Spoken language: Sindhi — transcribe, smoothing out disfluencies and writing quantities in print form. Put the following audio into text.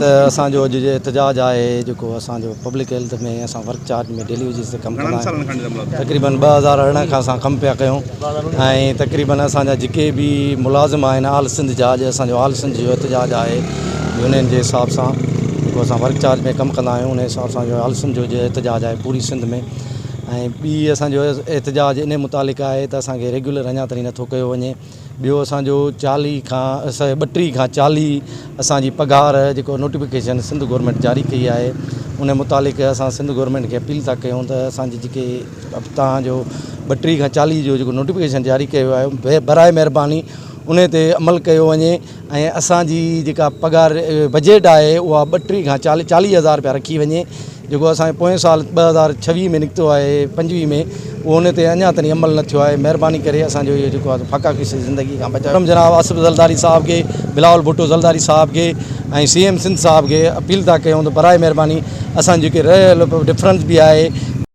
ته اسان جو اڄ جو احتجاج آهي جيڪو اسان جو پبلڪ هيلٿ ۾ اسان ورڪ چارج ۾ ڊيلي ويجز تي ڪم ڪندا آهيون تقريبن 2018 کان اسان ڪم پيا ڪيون ۽ تقريبن اسان جا جيڪي به ملازم آهن آل سنڌ جا اڄ اسان جو آل سنڌ جو احتجاج آهي يونين جي حساب سان جيڪو اسان ورڪ چارج ۾ ڪم ڪندا آهيون ان حساب سان جو آل سنڌ جو احتجاج آهي پوري سنڌ ۾ ۽ ٻي اسان جو احتجاج ان متعلق آهي ته اسان کي ريگيولر اڃا تائين نٿو ڪيو وڃي ٻيو اسان جو چاليهه کان ٻٽيهه کان چاليهه اسان جي پگهار جيڪو نوٽيفڪيشن سنڌ گورنمينٽ جاري ڪئي آهي ان متعلق اسان سنڌ گورنمينٽ کي اپيل ٿا ڪيون ته اسان جي جيڪي تان جو ٻٽيهه کان چاليهه جو جيڪو نوٽيفڪيشن جاري ڪيو آهي براء مهرباني ان تي عمل ڪيو وڃي ۽ اسان جي جيڪا پگهار بجيٽ آهي اها ٻٽيهه کان چاليهه چاليهه هزار رپيا رکي وڃي جيڪو اسان جو پوئين سال 2026 ۾ نڪتو آهي 25 ۾ اهو ان تي اڃا تائين عمل نه ٿيو آهي مهرباني ڪري اسان جو اهو جيڪو آهي فاقا ڪشي زندگي کان بچايو جناب آصف زرداري صاحب کي بلاول ڀٽو زرداري صاحب کي ۽ سي ايم سنڌ صاحب کي اپيل ٿا ڪيون ته برائي مهرباني اسان جيڪي رهيل ڊفرنس به آهي